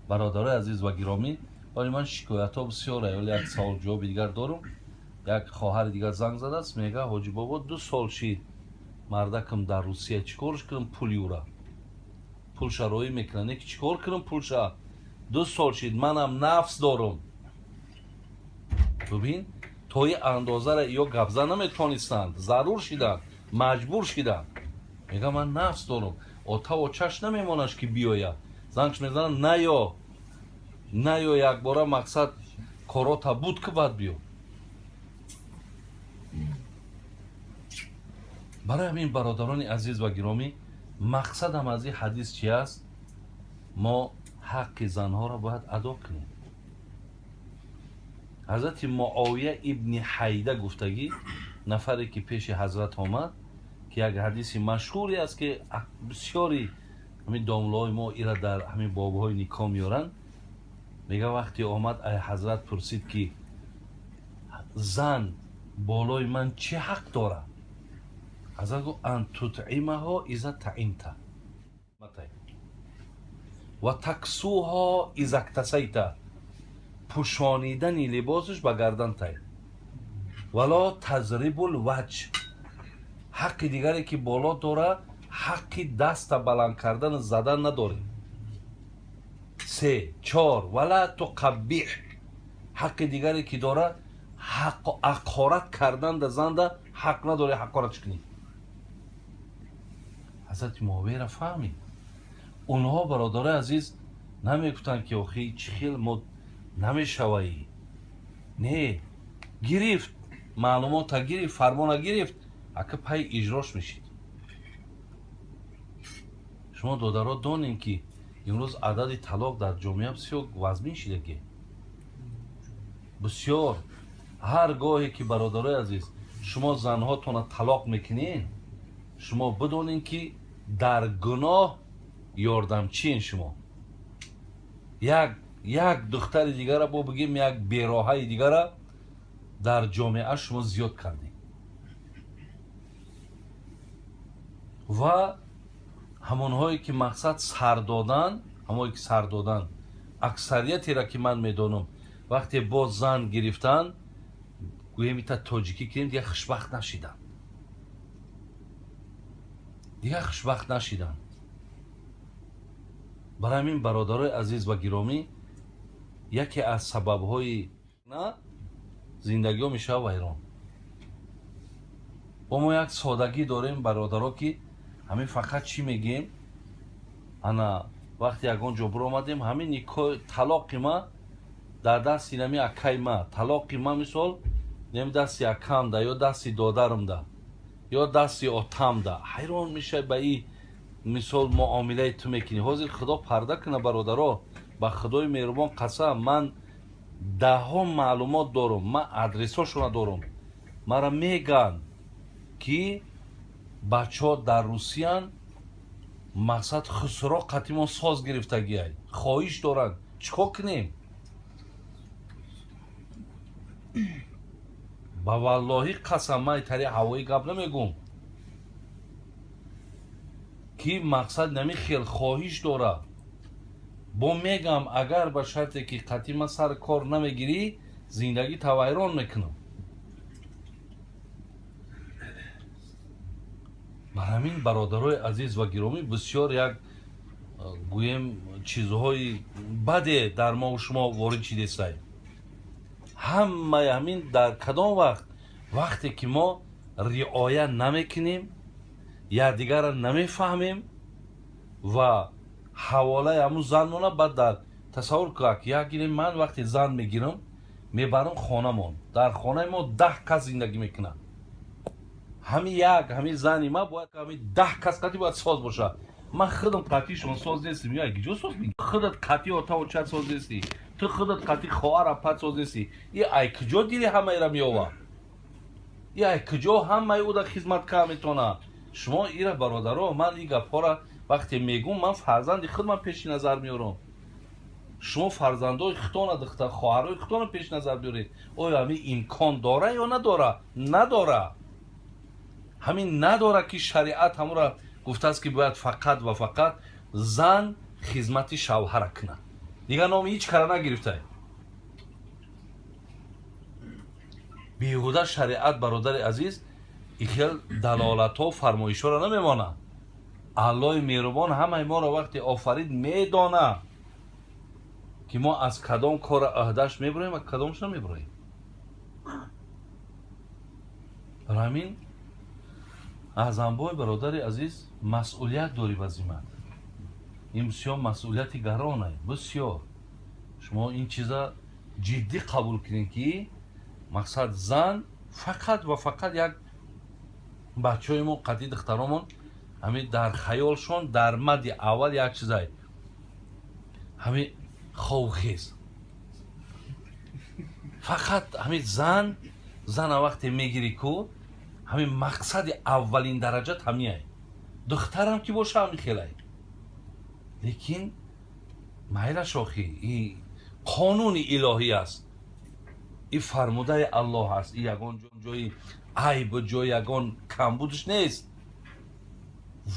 Бародарои азиз ва гиромӣ, вале ман шикоятҳо бисёр, вале як савол ҷавоби дигар дорум. Як хоҳари дигар занг задааст, мега ҳоҷи бобо 2 сол шид мардакам дар Русия, чӣ корш кунам пули ӯра? Пулша роӣ мекунад, не ки чӣ кор кунам пулша? 2 сол шид, манам нафс дорум. Бибин, то ин андозара ё гапзан наметонистанд, зарур шиданд, маҷбур шиданд. Мега ман нафс дорум, ота очаш намемонаш ки биёяд. Зангш мезанад, наё, наё, якбора мақсад корота буд ки баъд биё. Барои ҳамин бародарони азиз ва гиромӣ, мақсадам аз ин ҳадис чи аст? Мо ҳаққи занҳоро бояд адо кунем. Ҳазрати Муовия ибни Ҳайда гуфтагӣ, нафаре ки пеши ҳазрат омад, ки як ҳадиси машҳуре аст ки бисёри ҳамин домлаҳои мо ира дар ҳамин бобҳои никоҳ меоранд. Мега вақте омад ай ҳазрат пурсид ки зан болои ман чӣ ҳақ дорад? Ҳазрат гуфт ан тутъимаҳо иза таимта ва таксуҳо иза ктасайта, пӯшонидани либосаш ба гардан тай, вало тазрибул ваҷ. Ҳаққи дигаре ки боло дора, ҳаққи даста баланд кардану задан надорем. 3, 4, вала туқаббиҳ. Ҳаққи дигаре ки дора, ҳақ ҳақорат кардан да занда ҳақ надорӣ ҳақорат кунӣ. Ҳазрати Муовияро фаҳмид. Онҳо бародарои азиз намегуфтанд ки охи чӣ хел мо намешаваӣ. Не, гирифт, маълумота гирифт, фармона гирифт, ака пай иҷрош мешид. Шумо додаро донем ки имрӯз адади талоқ дар ҷомеа бисёр вазмин шидаги. Бисёр. Ҳар гоҳе ки бародарои азиз шумо занҳотонро талоқ мекунед, шумо бидонед ки дар гуноҳ ёрдамчиен шумо. Як духтари дигара бо бигем, як бероҳаи дигара дар ҷомеа шумо зиёд кардед. Ва ҳамонҳое ки мақсад сар додан, ҳамоне ки сар додан, аксариятера ки ман медонам, вақте боз зан гирифтан, гӯем ита тоҷикӣ кунем, дигар хушбахт нашиданд. Дигар хушбахт нашиданд. Барои ҳамин бародарои азиз ва гиромӣ, яке аз сабабҳои на зиндагиҳо мешавад вайрон. Бо мо як содагӣ дорем бародаро, ки ҳамин фақат чӣ мегӯем? Ана вақте ягон ҷо биромадем, ҳамин никоҳ талоқи ма дар дасти нами акаи ма, талоқи ма мисол нем дасти акамда ё дасти додарамда ё дасти отамда. Ҳайрон мешавӣ ба ин мисол муомилаи ту мекунӣ. Ҳозир Худо парда куна бародаро, ба Худои меҳрубон қасам, ман даҳҳо маълумот дорум, ман адресҳошона дорум. Мара мегӯянд ки бачаҳо дар Русиян, мақсад хусро қатимон соз гирифтагиай, хоҳиш доранд, чӣ кор кунем? Ба валлоҳи қасам, ман тари ҳавоӣ гап намегӯм, ки мақсад нами хел хоҳиш дора. Бо мегам агар ба шарте ки қатима сар кор намегирӣ, зиндагӣ тавайрон мекунам. Бар ҳамин бародарои азиз ва гиромӣ, бисёр як гӯем чизҳои баде дар мо шумо ворид шидесай. Ҳамаи ҳамин дар кадом вақт? Вақте ки мо риоя намекунем, якдигарро намефаҳмем ва ҳаволаи ҳамун занмона баъд дар тасаввур кунак, як гирем, ман вақте зан мегирам, мебарам хонамон. Дар хонаи мо 10 кас зиндагӣ мекунад. Ҳамин як, ҳамин зани ма бояд ҳамин 10 кас қатӣ бояд соз бошад. Ман худам қатишон соз нестам. Я куҷо соз мегирам? Худат қатӣ отаву чат соз нестӣ. Ту худат қатӣ хоҳар апат соз нестӣ. И ай куҷо дили ҳамаира меёвад? И ай куҷо ҳамаи ӯ дар хизмат карда метавонад? Шумо ира бародаро, ман ин гапҳоро вақте мегӯм, ман фарзанди худам пеши назар меорам. Шумо фарзандои худтона, духтар хоҳарои худтона пеши назар биёред. Оё ҳамин имкон дора ё надора? Надора. Ҳамин надора ки шариат ҳамура Гуфтааст, ки бояд фақат ва фақат зан хизмати шавҳара кунад, дигар номи ҳеҷ кара нагирифтай. Беҳуда шариат, бародари азиз, ин хел далолатҳо, фармоишҳоро намемонад. Аллоҳи меҳрубон ҳамаи моро вақте офарид, медонад, ки мо аз кадом кора аҳдаш мебуроем ва кадомш намебуроем. Барои ҳамин, Аъзамбой, бародари азиз, масъулият дорӣ ба зиммат. Ин бисёр масъулияти гаронае, бисёр. Шумо ин чиза ҷиддӣ қабул кунед, ки мақсад зан фақат ва фақат як бачаҳои мо, қатъи духтаромон, ҳамин дар хаёлшон дар мадди аввал як чизай, ҳамин ховхез, фақат ҳамин зан. Зана вақте мегирӣ ку, ҳамин мақсади аввалин дараҷат ҳамиай. Духтарам ки боша, ҳамин хелай. Лекин майлаш, охи, и қонуни илоҳӣ аст, и фармудаи Аллоҳ аст, и ягон ҷои айб, ҷои ягон камбудш нест,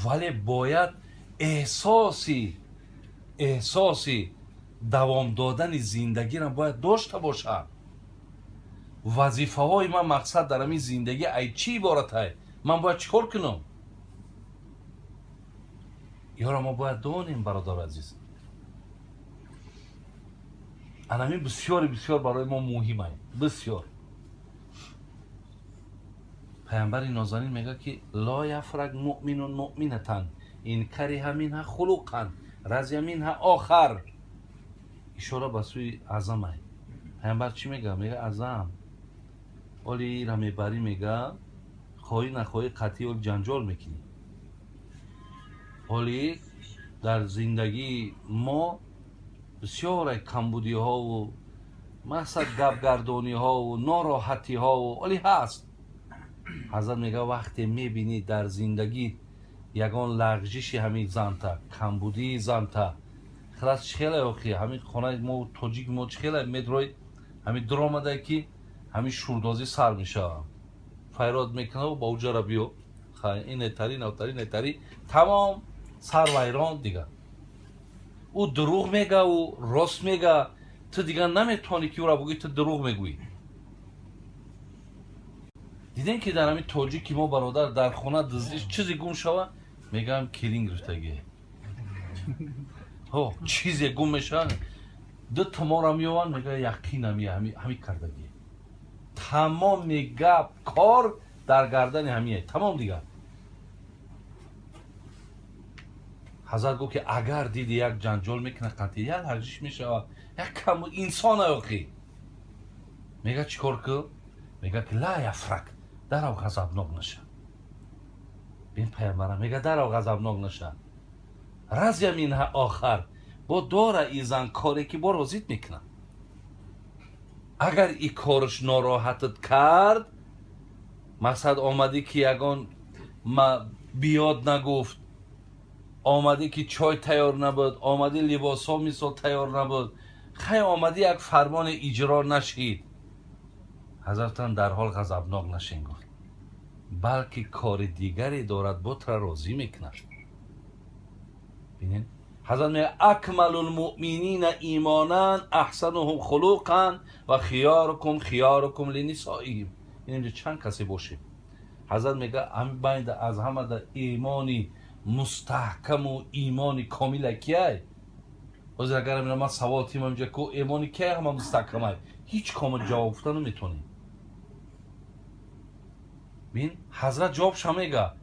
вале бояд эҳсоси давом додани зиндагиро бояд дошта бошад. Вазифаҳои ман, мақсад дар ҳамин зиндагӣ ай чӣ иборатай, ман бояд чӣ кор кунам, ёро мо бояд донем, бародари азиз. Анамин бисёри бисёр барои мо муҳимай, бисёр. Паямбари нозанин мегӯяд, ки لا يفرق مؤمن مؤمنة إن كره منها خلقا رضي منها آخر. Ишора ба сӯи Аъзамай. Паямбар чӣ мега? Мега: «Аъзам, оли ира мебарӣ, мега, хоҳӣ нахоҳӣ, қатъи оли ҷанҷол мекунӣ. Оли дар зиндагии мо бисёре камбудиҳову, мақсад, гапгардониҳову нороҳатиҳову оли ҳаст». Ҳазрат мега: «Вақте мебинӣ дар зиндагӣ ягон лағжиши ҳамин занта, камбудии занта, хелас чӣ хеле, охи, ҳамин хонаи мо, тоҷик мо чӣ хеле медрои, ҳамин дуромадае, ки ҳамин шурдозӣ сар мешавад, файрод мекунаву ба уҷара биё, инетари навтари нетари, тамом, сар вайрон. Дигар ӯ дурӯғ мега, ӯ рост мега, ту дигар наметавонӣ, ки ӯра бугӯӣ, ту дурӯғ мегӯӣ». Дидем, ки дар ҳамин тоҷики мо, бародар, дар хона дуздиш чизе гум шава, мегӯям, келин гирифтагӣ. Ҳо, чизе гум мешава, ду тумора меованд, мега, яқин ҳами кардагӣ. Тамоми гап, кор дар гардани ҳамие, тамом дигар. Ҳазрат гуфт, ки агар диди як ҷанҷол мекунад, қатъи як лағжиш мешавад, як кам инсона, охи, мега, чӣ кор кун? Мега, ки لا يفرق, дарав ғазабнок наша. Бин, паямбара мега: «Дарав ғазабнок наша. رضي منها آخر, бо дора и зан коре, ки бо розит мекунад. Агар и корш нороҳатат кард, мақсад, омадӣ, ки ягон биёд нагуфт, омадӣ, ки чой тайёр набуд, омадӣ, либосҳо мисол тайёр набуд, хай, омадӣ, як фармоне иҷро нашид, ҳазратан дарҳол ғазабнок нашин», гуфт, «балки кори дигаре дорад, ботра розӣ мекунад». Бинед, ҳазрат мега: أكمل المؤمنين إيمانا أحسنهم خلقا وخياركم خياركم لنسائهم. Инҷо чанд касе бошем, ҳазрат мега, ҳамин байнда аз ҳамада имони мустаҳкаму имони комила кияй? Ҳозир агар ман савол тимам инҷа, ку имони кияй ҳама мустаҳкамай, ҳеҷ кома ҷавоб гуфта наметонем. Бин, ҳазрат ҷавобша мега,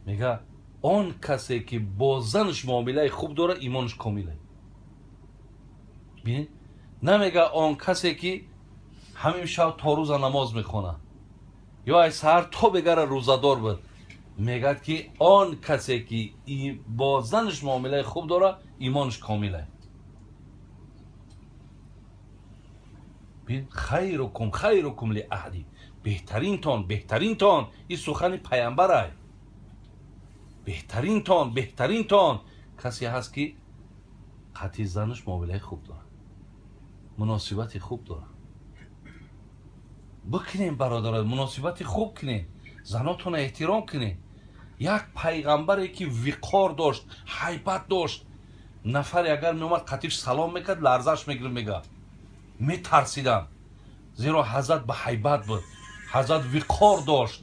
мега: он касе, ки бо занаш муомилаи хуб дорад, имонаш комилай. Бин, намега он касе, ки ҳамин шаб то рӯза намоз мехонад ё ай саҳар то бегара рӯзадор буд. Мегӯяд, ки он касе, ки бо занаш муомилаи хуб дорад, имонаш комилай. Бин, خيركم خيركم لأهله, беҳтаринтон, беҳтаринтон, ин сухани паямбарай, беҳтаринтон, беҳтаринтон касе ҳаст, ки қатъи занаш муомилаи хуб дорад, муносибати хуб дорад. Бикунем, бародаро, муносибати хуб кунем, занотонро эҳтиром кунем. Як пайғамбаре ки виқор дошт, ҳайбат дошт, нафаре агар меомад қатиш салом мекард, ларзаш мегирифт, мега метарсидам, зеро ҳазрат ба ҳайбат буд, ҳазрат виқор дошт.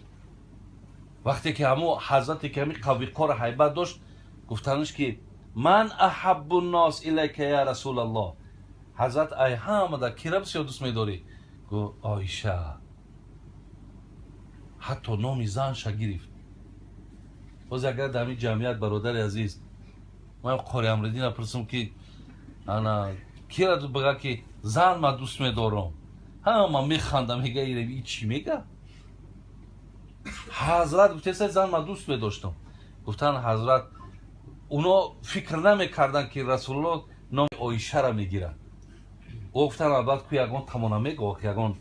Вақте ки ҳамо ҳазрате ки ҳамин виқору ҳайбат дошт, гуфтанаш ки ман аҳаббу ннос илайка я расулаллоҳ, ҳазрат ай ҳамада кира бисёр дӯст медорӣ? Гуфт Оиша. Ҳатто номи занша гирифт. Боз агар дар ҳамин ҷамъият, бародари азиз, ман Қори Амриддина пурсам ки ана кира бига ки зан ма дӯст медорам, ҳама механда, мега и чӣ мега? Ҳазрат гуфтеса зан ма дӯст медоштам. Гуфтан ҳазрат уно фикр намекарданд ки Расулуллоҳ номи Оишара мегирад. Ӯ гуфтан албатта ку ягон тамона мего, ягон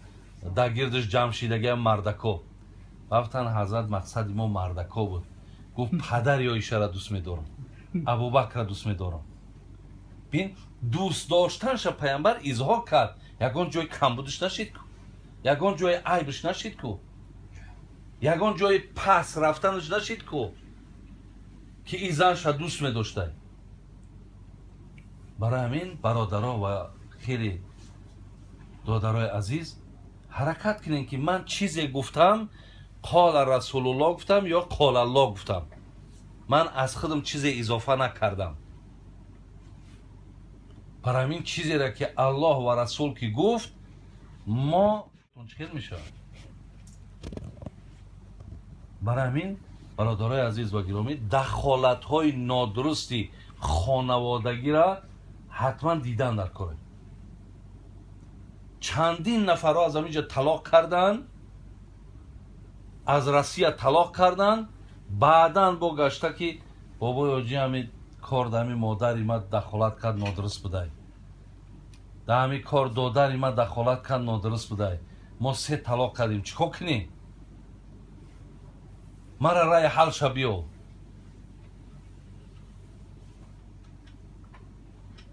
дар гирдиш ҷамъ шидагиам мардако. Гуфтан ҳазрат мақсади мо мардако буд. Гуфт падари Оишара дӯст медорам, Абубакра дӯст медорам. Бин, дӯст доштанша пайғамбар изҳор кард, ягон ҷои камбудиш нашид ку, ягон ҷои айбиш нашид ку, ягон ҷои пас рафтанаш нашид ку, ки ин занша дӯст медоштай. Барои ҳамин бародаро ва хеле додарои азиз, ҳаракат кунем ки ман чизе гуфтам, қола Расулуллоҳ гуфтам ё қолаллоҳ гуфтам, ман аз худам чизе изофа накардам. Барои ҳамин чизеро ки Аллоҳ ва Расул ки гуфт, мо чӣ хел мешавад? Барои ҳамин бародарои азиз ва гиромӣ, дахолатҳои нодурусти хонаводагиро ҳатман дидан дар кор. Чандин нафарҳо аз ҳамин ҷо талоқ карданд, аз Россия талоқ карданд, баъдан бо гашта ки бобои ҳоҷӣ ҳамин кор дар ҳамин модари ма дахолат кард, нодуруст будай, дар ҳамин кор додари ма дахолат кард, нодуруст будай, мо се талоқ кардем, чӣ кор кунем? Мара рай ҳалша биё.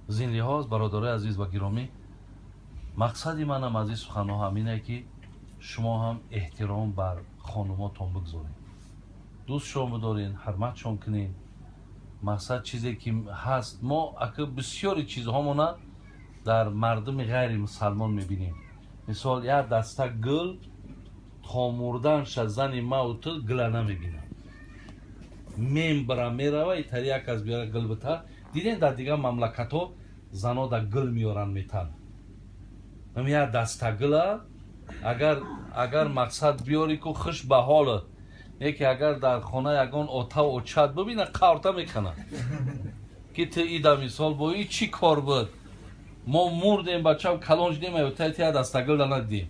Аз ин лиҳоз бародарои азиз ва гиромӣ, мақсади манам аз ин суханҳо ҳамине ки шумо ҳам эҳтиром бар хонумотон бигзоред, дӯстшон бидорен, ҳурматшон кунед. Мақсад чизе ки ҳаст, мо ака бисёри чизҳомона дар мардуми ғайри мусалмон мебинем. Мисол, як даста гул то мурданша зани мау ту гула намебинад, мембара мерава, итари як аз биёра гул бита. Дидем дар дигар мамлакатҳо зано да гул меёранд, метан. Як даста гула агар мақсад биёри ку хуш ба ҳолат, не ки агар дар хона ягон отаву очат бибина, қаврта мекунад ки ту ида мисол бо и чӣ кор буд, мо мурдем, бачам калон шудем, тай як даста гул да надидем,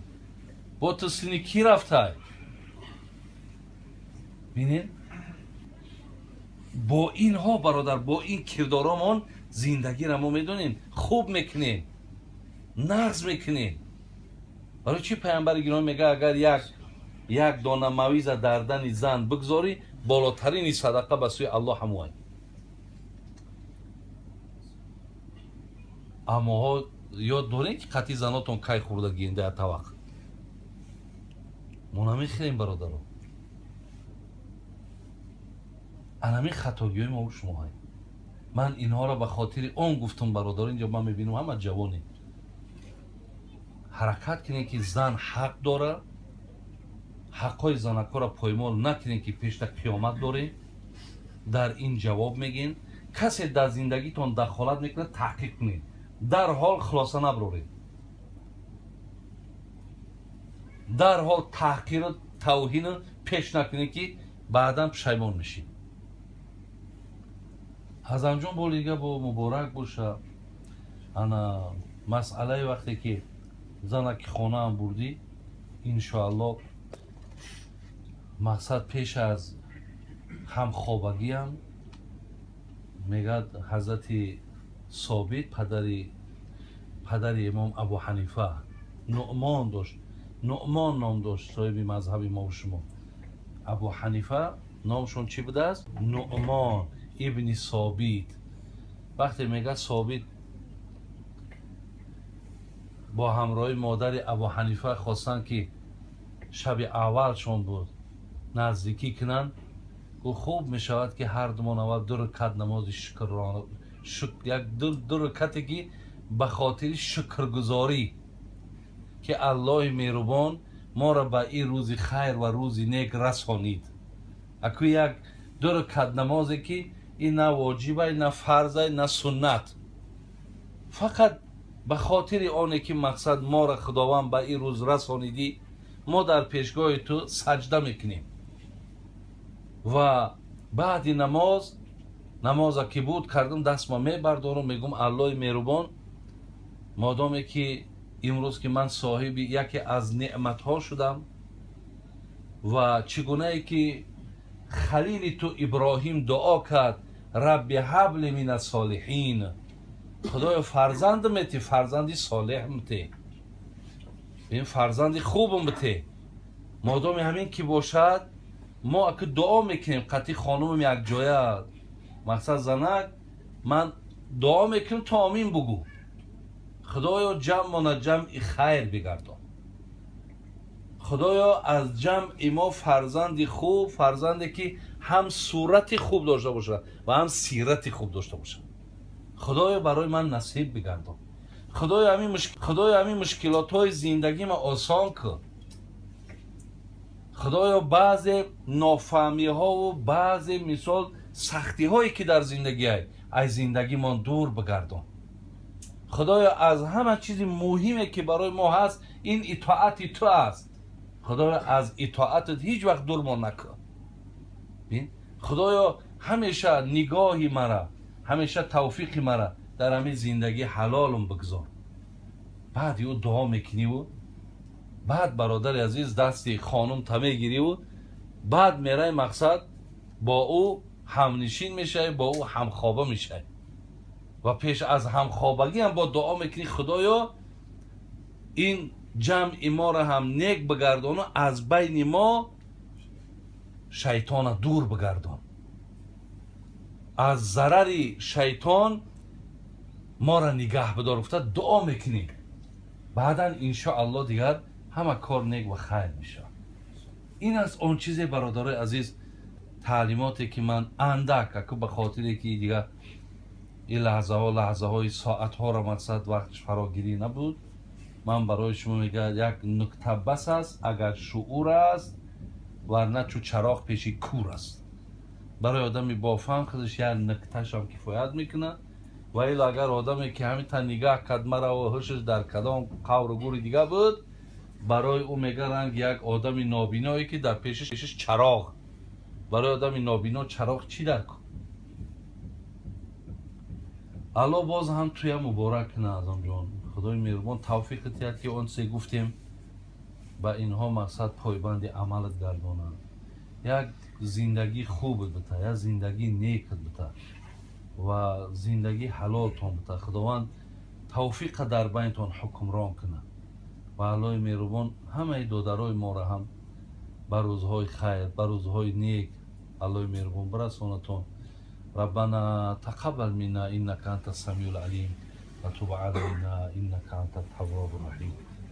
бо ту сини кӣ рафтай? Бинед, бо инҳо бародар, бо ин кирдоромон зиндагиро мо медонем, хуб мекунем, нағз мекунем. Барои чӣ пайғамбари гиромӣ мега агар як дона мавиза дардани зан бигзорӣ, болотарини садақа ба сӯи Аллоҳ ҳамоай. Амоҳо ёд дорем ки қатъи занотон кай хӯрдагиен дар тавақ? Мо намехӯрем бародаро. Анамин хатогиҳои мо шумоҳай. Ман инҳоро ба хотири он гуфтам бародаро, инҷо ман мебинам ҳама ҷавоне. Ҳаракат кунем ки зан ҳақ дора, ҳақҳои занакҳоро поймол накунем ки пешта қиёмат дорем. Дар ин ҷавоб мегӯем, касе дар зиндагитон дахолат мекунад, таҳқиқ кунед, дарҳол хулоса набароред, дарҳол таҳқиру тавҳину пеш накунед ки баъдан пушаймон мешед. Ҳазамҷон, бо дига бо муборак боша. Ана масъалаи вақте ки занаки хонаам бурдӣ, иншоаллоҳ мақсад пеш аз ҳамхобагиам мегӯяд ҳазрати Собит, падари имом Абу Ҳанифа, Нуъмон дошт, Нуъмон ном дошт, соҳиби мазҳаби мо шумо. Абу Ҳанифа номшон чӣ будааст? Нуъмон ибни Собит. Вақте мегӯяд Собит бо ҳамроҳи модари Абу Ҳанифа хостанд ки шаби аввалшон буд наздикӣ кунанд, Гу хуб мешавад ки ҳар думон аввал ду ракат намози шукрона, як ду ракате ки ба хотири шукргузорӣ ки Аллоҳи меҳрубон моро ба ин рӯзи хайр ва рӯзи нек расонид. Аку як ду ракат намозе ки ин на воҷибай, на фарзай, на суннат, фақат ба хотири оне ки мақсад моро Худованд ба ин рӯз расонидӣ, мо дар пешгоҳи ту саҷда мекунем. Ва баъди намоз, намоза ки буд кардам, дастма мебардорам, мегӯм: Аллоҳи меҳрубон, модоме ки имрӯз ки ман соҳиби яке аз неъматҳо шудам ва чӣ гунае ки халили ту Иброҳим дуо кард: рабби ҳабли мин ассолиҳин, Худоё, фарзанд мети, фарзанди солеҳ мете, ин фарзанди хубм бите. Модоми ҳамин ки бошад, мо аки дуо мекунем қатъи хонумам якҷоя, мақсад занак, ман дуо мекунем, то омин бугӯ: Худоё, ҷамъмона ҷамъи хайр бигардон, Худоё, аз ҷамъи мо фарзанди хуб, фарзанде ки ҳам сурати хуб дошта бошад ва ҳам сирати хуб дошта бошад, Худоё, барои ман насиб бигардон. Худоё, ҳамин мушкилотҳои зиндагима осон кун. Худоё, баъзе нофаҳмиҳову баъзе мисол сахтиҳое ки дар зиндагиай, аз зиндагимон дур бигардон. Худоё, аз ҳама чизи муҳиме ки барои мо ҳаст, ин итоати ту аст. Худоё, аз итоатат ҳеҷ вақт дурмон накун. Худоё, ҳамеша нигоҳи мара, ҳамеша тавфиқи мара дар ҳамин зиндагӣ ҳалолум бигзор. Баъди ӯ дуо мекуниву баъд, бародари азиз, дасти хонум та мегириву баъд мерай, мақсад бо ӯ ҳамнишин мешавӣ, бо ӯ ҳамхоба мешавӣ ва пеш аз ҳамхобагӣ ҳам бо дуо мекунӣ: Худоё, ин ҷамъи моро ҳам нек бигардону аз байни мо шайтона дур бигардон, аз зарари шайтон моро нигаҳ бидор, гуфта дуо мекунӣ. Баъдан иншоаллоҳ дигар ҳама кор нек ва хайр мешавад. Ин аст он чизе, бародарои азиз, таълимоте ки ман андак аку ба хотире ки дигар ин лаҳзаҳо, лаҳзаҳои соатҳоро мақсад вақтш фарогирӣ набуд, ман барои шумо мегӯям, як нукта бас аст, агар шуур аст, варна чу чароғ пеши кур аст. Барои одами бофаҳм худаш як нукташам кифоят мекунад. Ва илло агар одаме ки ҳамин нигаҳ кард мараву ҳушаш дар кадом қавру гури дига буд, барои ӯ мега ранг як одами нобиное ки дар пешиш чароғ. Барои одами нобино чароғ чӣ дар кун? Аллоҳ боз ҳам туя муборак кунад, Аъзамҷон. Худои меҳрубон тавфиқ диҳад ки он чизе гуфтем ба инҳо мақсад пойбанди амалат гардонанд. Як зиндагии хубат бита, як зиндагии некат бита ва зиндагии ҳалолтон бита. Худованд тавфиқа дар байнтон ҳукмрон кунад ва Аллоҳи меҳрубон ҳамаи додарои моро ҳам ба рӯзҳои хайр, ба рӯзҳои нек Аллоҳи меҳрубон бирасонатон. ربنا تقبل منا إنك أنت السميع العليم وتب علينا إنك أنت التواب الرحيم.